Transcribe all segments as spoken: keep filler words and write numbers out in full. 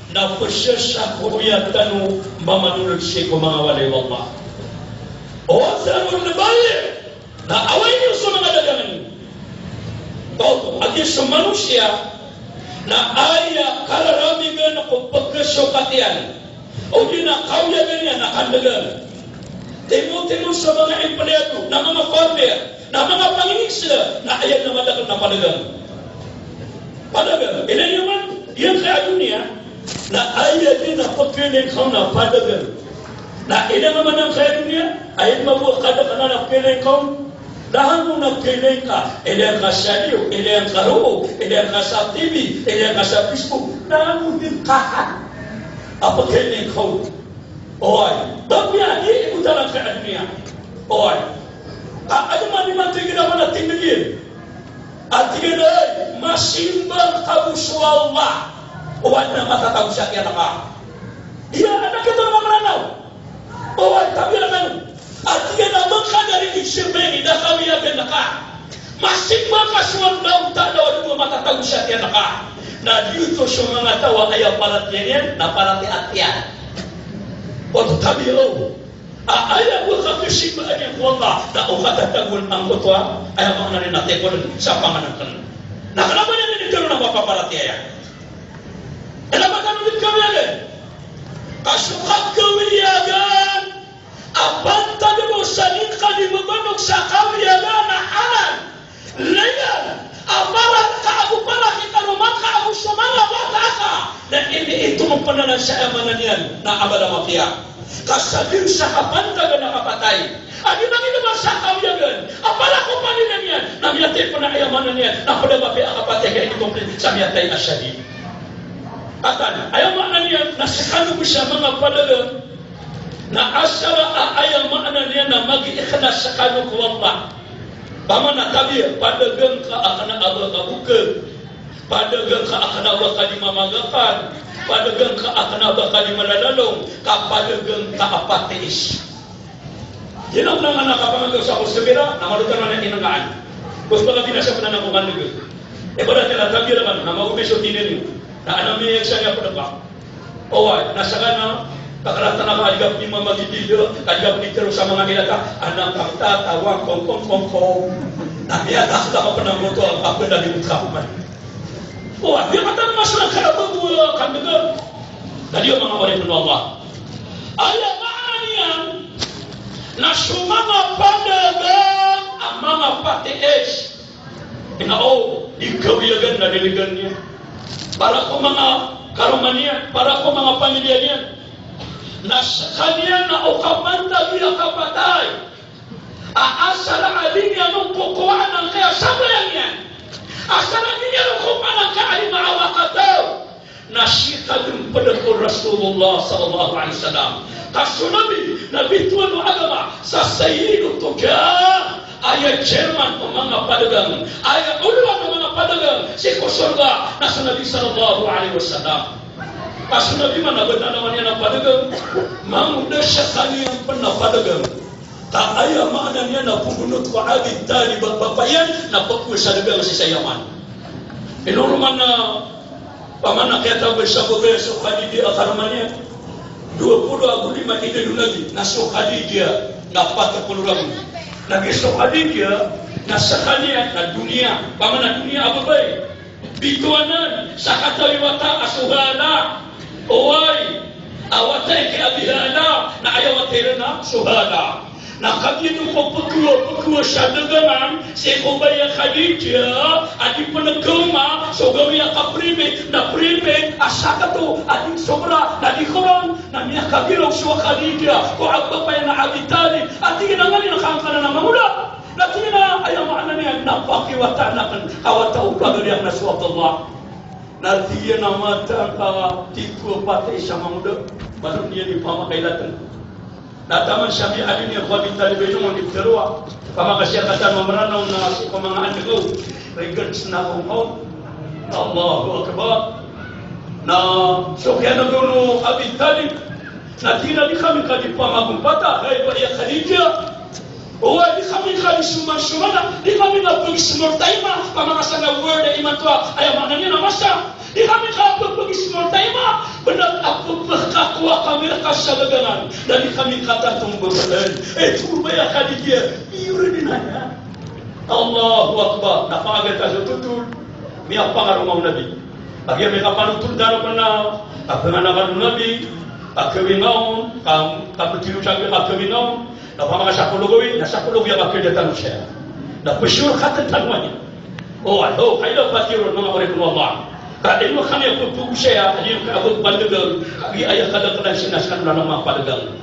Na pzasa ko oya tano mamanonold sii ko manga walay o Allah. O, dharul bay'. Na away niyo so manga dagangan. Oto, a giya so manosiya na aya kararamigan ko pkasokat iyan, odi na kaoyagan iyan na kandagang. Timotimo sa manga empleyado, na manga farmer, na manga pangingisda, na aya na madakl na padagang. Padagang. Ilay niyo man, giyangkaya doniya, na aya dn a pkhailay ngka on na padagang. Na ilay ngka man angkaya doniya, aya mambo a kadaklan a pkhailay ngka on, na hango na pkhailay ngka, ilay ngka sa liyo, ilay ngka roo, ilay ngka sa T V, ilay ngka sa Facebook, na hango dn kaha a pkhailay ngka on. Oway, ba ko iya di ko dalan sa doniya. Oway. A, adn man i matoy gina mana tindgin. A tig iyan a, masimba ka bo so Allah. Oway na matatago sa kiyanak ka. Iya, anak ito na Mranaw. Oway, tabiya ka. A tig iyan a, mangkadari di simbay ni da kawiyagan ka. Masimba ka so Allahu Ta'ala, o di bo matatago sa kiyanak ka. Na giyoto so manga taw a aya paratiyaya niyan na paratiyaya. Oto tabiya o. A, aya bo a kapisimbaan iyan ko Allah, na o katatagoan angkoto a, aya maana niyan na tikoran sa panganak iyan. Na kna ba niyan ini tero na mapaparatiyaya. Kna ba tano di kawiyagan. Ka so kakawiyagan a pantag bo sa di ka di mbanog sa kawiyagan a halal. Laya, a para ka ago para ki karoma ka ago so manga wata ka. Na ini ito mapanalan sa aya maana niyan na abala mapiya. Ka sa dn sa kapantagan a kapatay a di manginom sa kawiyagan a para ko panginom iyan na miyatay pn a aya maana niyan na pd a mapiya a kapatay ka ito pn sa miyatay a shahid. Atan, aya maana niyan na skano bo sa manga padagang na asar a aya maana niyan na mag-ikhlas skano ko Allah. Pamana tabiya, padagang ka a kna a ba ka bokag, padagang ka a kna a ba ka di mamagakan, padagang ka a kna a ba ka di malalalong, ka padagang ka a patiis. Giyanan a kna a kapangagaw sa ko sbira, na malotan a inangaan. Ko sbira di na sa pnana ko kandagang. Ibarat iyan a tabiya raman, na maomi so tinen iyo. Na ana mi sa niya pnapa. Oway, na skana, kakaratan a ka di ka pn mamagidil, ka di ka pn itero sa manga ilata, anak ka, tata, wa, kong, kong, kong, kong. Na miyataka ka pnanggoto, a pn a di mutkaman. Oway, miyakatan a masala ka na bago, a, kandagang. Na di o manga oripn o Allah. Aya maana niyan, na so manga padagang, a manga patiis. Ina o, di kawiyagan na diligan niyan. Para ko manga karoma niyan, para ko manga pamilya niyan. Na skaniyan na o kapantag iyan a kapatay a asar a di niyan on kokowaan angkaya sambayang iyan. Asar a di niyan on kokowaan angkaya a di maawakataw. Na sii ka dn pd ko Rasulullah sallallahu alaihi wasallam. Ka so Nabi, na bitowan o agama, sa sayyidut tujjar, aya chairman o manga padagang, aya olowan o manga padagang sii ko sorga, na so Nabi sallallahu alaihi wasallam. Ka so Nabi man a ba tanawan iyan a padagang, mangoda skaniyan pn a padagang. Ka aya maana niyan na pmbonot ko Abi Talib a bapa iyan, na pkowaan sa dagang sii sa Yaman. Ino roman na Pamana kiyatagoan sa babaya so Khadijah a karoma niyan. Dowa polo ago lima i da o Nabi, na so Khadijah na pat polo ragon. Na giya so Khadijah na skaniyan na doniya. Pamana doniya a babay. Bitowanan sa katawi wata a so Hala. Oway. A wata i ki Abi Hala. Na aya wata iran na so Hala. Na kagiya ko pkhawa, pkhawa sa dagangan sii ko babay a Khadijah, a di pn kaoma so gawii a kaprivate, na private a sakato, a di sobra, na di korang, na miyakagiraw so Khadijah ko babay a Abi Talib, a tig iyan a nganin a kangkanan a mangoda. Na tig iyan a aya maana niyan na pakiwataan akn ka wata o pagari akn a so Abdullah. Na tig iyan a mataan ka tito a patay sa mangoda, ba dn iyan i pamakailatan. Na taman sa miyaaloy niyan ko Abi Talib a ino man di ptharoa. Ka makasiyakatan o Mranaw na sii ko manga andagaw. Regards na ko mawt. Allahu Akbar. Na so kiyanagaw o Abi Talib. Na tig iyan a di kami ka di pamagompata. Hay ba iya Khadijah. Oway, di kami ka di soman-somana. Di kami ka pag-small time a. Ka makasanga word a imanto a. Aya maana niyan na masa. Di kami ka pag-, pag-small time a. Bnar Wa kami rka sa dagangan, da di kami katatong bebelen. Eh, toro ba aya ka di giya, iyo rin aya. Allahu Akbar. Na pangagata so totol. Miyapangaroma o Nabi. Kagiya miyakapanotol tano kena, kapanganakal o Nabi, kakawingaon, ka, kapetiro sa kakawingaon, na pamakasapolo gawii, na sapolo gawii a kakeda tano saya. Na pesorkatan tano aya. O, alo, kaila patiro, manga oripn o Allah. Ka ino kami a pepegosaya, ino ka a pepandegel, kagiya aya kadaklan sii na skano na manga padegel.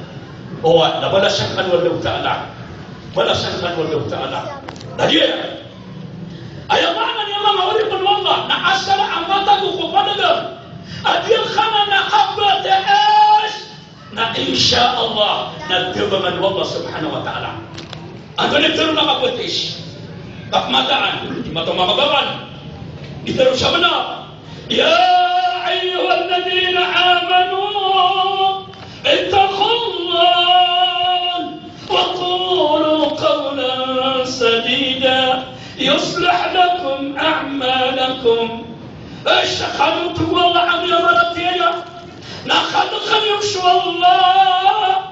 O, na balasan kano o Allahu Ta'ala. Balasan kano o Allahu Ta'ala. Na giya, aya maana niyan manga oripn o Allah, na asar a matag o ko padegel a di ngka na kabatiya, na insha Allah, na dabangan o Allah subhanahu wa ta'ala. Antonaa i tero na kapetis? Kapmataan, di mato makabangan. Di tero sa bnar. Ya ayyuhalladhina amanu, ittaqullah, wa qulu qawlan sadida, yuslih lakum a'malakum. Ay, sa kano, tig o Allah, a miyamaratiyaya. Na kano kano so Allah.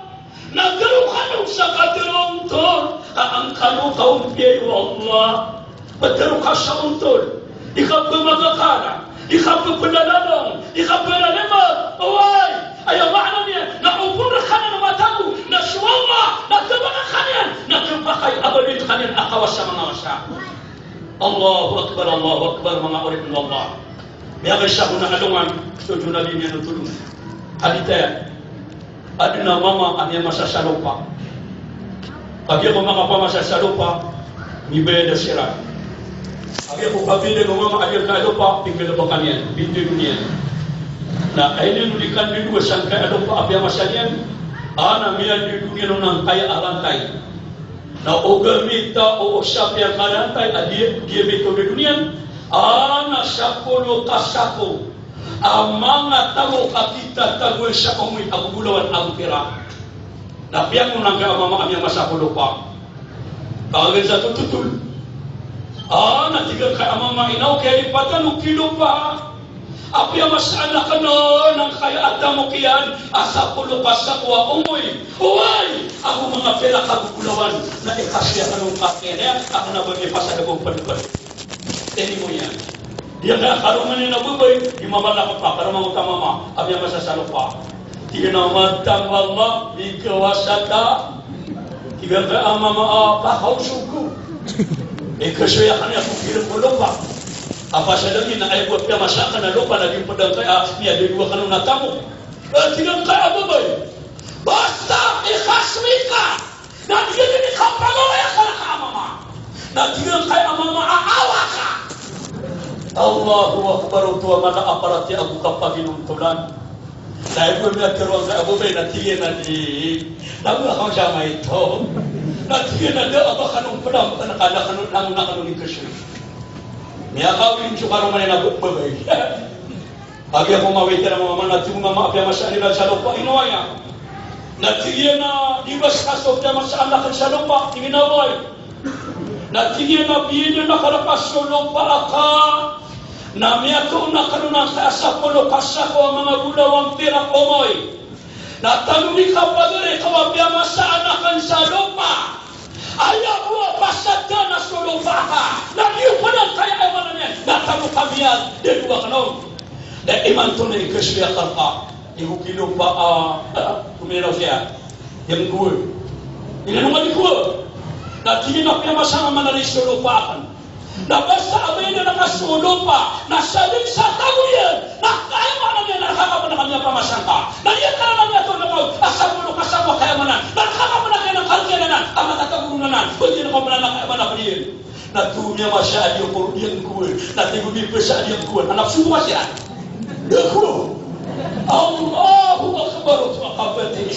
Na tero kano sa katerontol, ka an kano kaompiyai o Allah. Petero ka sa ontol. Di ka pemagakala, di ka pepedalalang, di ka pelalima. Oway, aya maana niyan na o pn rka na matago na so Allah, na kebaka ka niyan, na kebakay a baloy rka niyan a kawasa manga wasa. Allahu Akbar, Allahu Akbar, manga oripn o Allah. Miyakaisa ko na alongan, so Nabi miyanotol on. Hadith iyan. Adn a mama a miyamasa sa lopa. Kagiya ko makapamasa sa lopa, mibayad siran. Kagiya ko kabayad o mama a di ngkai a lopa, pinggalbkan iyan, pindodon iyan. Na aya ino di kandodowa sangkai a lopa a piyamasa niyan, a na miyadodon iyan on angkai a lantay. Na ogaid mita o sapiya ka lantay a di, di mita o dodon iyan, a na sapolo ka sako a manga tamok a kitatagoan sa omoy a gogolawan ago pira. Na piyangonang ka a mama a miyamasa ko lopa. Kagiya sa tototol. A na tig angkai a mama, ina, o kiyalipatan o kilopa a piyamasaan akn on angkai a tamok iyan a sapolo ka sako a omoy. Oway, ago manga pira ka gogolawan, na ikasoy akn on ka kena, akn a ba miyapasad ago pd-pd. Tinibo iyan. Di aya karoma niyan a babay, di mamalak a karoma o mama a miyamasa sa lopa. Tig iyan a, mataan ba Allah, di kawasa ta. Tig angkai a mama a, pakaosog ko. Ikasoy akn iyan ko pira ko lopa. Apasad ami na aya bo a piyamasa akn a lopa na di pd angkai a miyadodon akn on a tamok. Tig angkai a babay, basta ikasoy ka. Na tig iyan a di kapagawaya ka rka a mama. Na tig angkai a mama a, awa ka. Allahu Akbar, oto a mala a paratiyaya ago kapaginontolan. Na aya bo a miyatero angkai a babay na tig iyan a di, na mala ka sa maito. Na tig iyan a da a ba kano pd a, na kano, na kano ikasoy. Miyakawin so karoma niyan a babay. Kagiya ko mawit iran a mama, na tig o mama a piyamasaan iran sa lopa, ino aya? Na tig iyan a, di ba ska so piyamasaan akn sa lopa? Tig iyan a, oway. Na tig iyan a, biyaloy akn rka so lopa aka. Na miyatoon akn on angkai a sapolo ka sako a manga golawan, pira, omoy. Na tanodi ka pagari ka ba piyamasaan akn sa lopa. Aya bo a pasad ka na so lopa ka. Na di o pd angkai a, aya maana niyan, na tamok a miyadodon akn on. Na imanto na ikasoy akn rka. Tig o kilopa a, a, kominiraw siya. Aya ko. Inanong a di ko. Na tig iyan a piyamasaan ka man a di so lopa akn. Na basta a ba iyan a kasolopa, na sa dn sa tago iyan, na kaya maana niyan na rka ka pn a kami a pamasangka. Na iyan ka na kami a tolakaw a sapolo ka sako a kaya maana, na rka ka pn a kaya na kalkiyan anan a matatago ron anan, o iyan ka pn a kaya maana pn iyan. Na tig o miyamasa a di ako iyan ko, na tig o miyapasa a di ako, anak suko ka siya. Di ako. Allahu Akbar, oto a kapatid.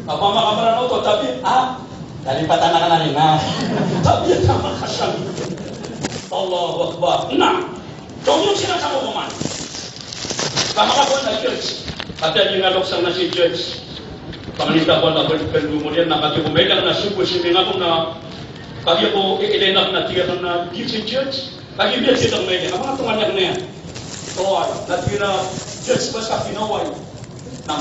Kapamakamaranaw oto, tapi, ah, Kalipatan akn a rin, na. Tabiya na makasang. Allahu Akbar. Na. Tongon sina sa kokoman. Kamakakowan na judge. Katii a di nga loksan na si judge. Pamanita ko na balik kan gumurian na kati ko mailang na suko si mingako na. Kati ko iilayn akn na tiga na di si judge. Kati biya sila mailang. Apa nga tungan niyan na yan? Oway. Na tira judge ba sa pinaway. Na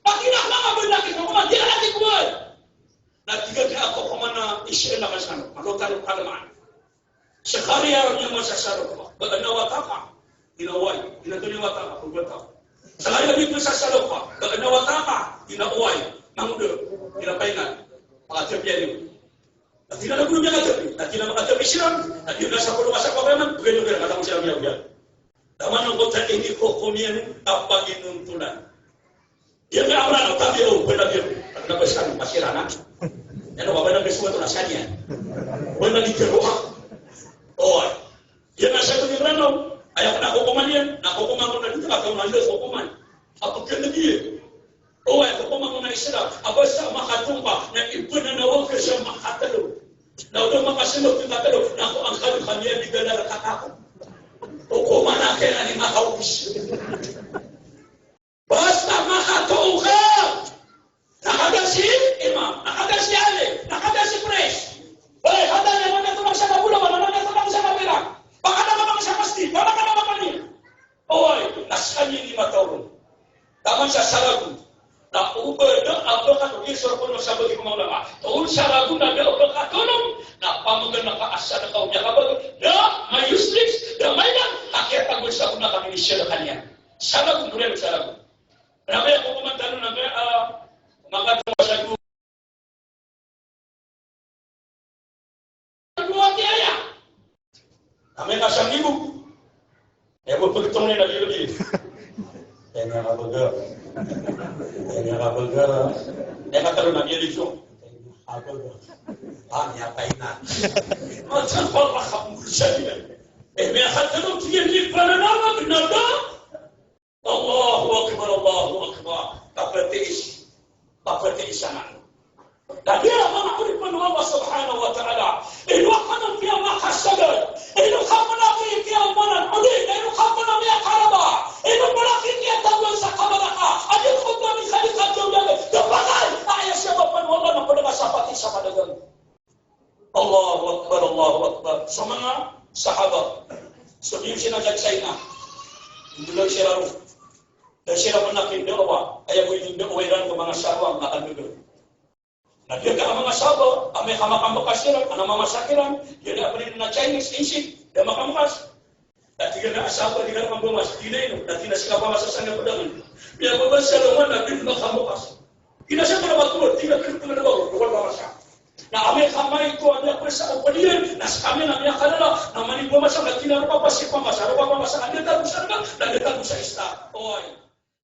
Pati na manga benda ki kokoman, di na ki kuwan. Na tig iyan a kokoman na isir na kasano, malotan o kalamaan. Sa kariya niyan masasaro ka, ba ana wata ka, ina oway, ina toni wata ka, pagwata. Sa kariya niyan masasaro ka, ba ana wata ka, ina oway, mangoda, ina paingan, pakatebiyan iyo. Na tig iyan a guro, miyakatebi, na tig iyan a makatebi siran, na tig iyan a sapolo ka sa pakayaman, bgay iyo kiran, katawan siran miyagoyag. Taman angkoto a inikokom iyan a paginontolan. Iyan ka amran, o, tabi o, bana biyo. Tabi na ba siran, masirana. Iyan o, bana biyo, sumato na siyan iyan. Bana di kero. O, iyan na siya ko di rano. Aya ko na kokoman iyan, na kokoman ko na dito, na kokoman iyan. Apo ka na biyo. O, aya kokoman ko na isira. Aba sa makatompa, na iba na nawa ka sa makatelo. Na oda makaselo, makatelo. Na ko angkal kami iyan di gala rakatako. O, kokoman na kaya ni makaubis. Basta makatao ka. Na kada si imam, na kada si alim, na kada si pres. Bai, kada niyan na miyatolak sa kabolawan, na miyatolak sa kapira. Ba kada ka manga sa masjid, ba kada ka manga paniya. Oway, na skaniyan i mataw ron. Taman sa saragon. Na o ba da a ba katao, di sorob on sa bagi ko manga ulama. Taman sa saragon na da a ba katao, na pamaganaka a sadaka o miyakabagi. Da mayuslis, da maynan, na kiyatagol sa gona kami ni sadaka niyan. Saragon, boleh saragon. Kna ba aya kokoman tano na ba, ah, makatompa sa dua. Dua tiya aya. Amay ka sa minggu. Aya bo pagtong iyan na di lagi. Aya nga kabaga. Aya nga kabaga. Aya katlo na di lagi so. Kabaga. Ah, niya kainan. Macam apa kamu saja. Eh, miyakatlo tiya di pananaman na da. Allahu Akbar, Allahu Akbar. Kapatiis. Kapatiis anan. Na di a manga oripn o Allah Subhanahu wa Ta'ala. Ino ka man piyamakasagad. Ino ka man piyamanan. O di na ino ka man miyakaraba. Ino ka man kiyatagoan sa kabaraka. Adi ko ba mi kadi ka jawab. Kapatay. Aya siya ba pn o Allah na pn ka sa pati sa kadagan. Allahu Akbar, Allahu Akbar. So manga sahaba, so di sii na sa China. Hindi lang sila ro. Da sila pn kindawa. Aya bo i kindawa iran ko manga sahaba, manga kandagang. Na di a manga sahaba, amay ka makambakas iran, ana mamasak iran, di a pn na Chinese, insik, da makambakas. Na tig iyan a sahaba, di ka na mambamas, di na ino, na tig iyan a sii ka pamasa sa nga pd anan. Miyababasa ron man na di makamokas. Di na siya pala matulog, di na pd anan ba, di ka pamasa. Na amay ka maito a miyapasa o padiyan, na skami na miyakalala, na mani pamasa, na tig iyan a roo ka pasi pamasa, roo ka pamasa, na di tago sa nga, na di tago sa ista. Oway.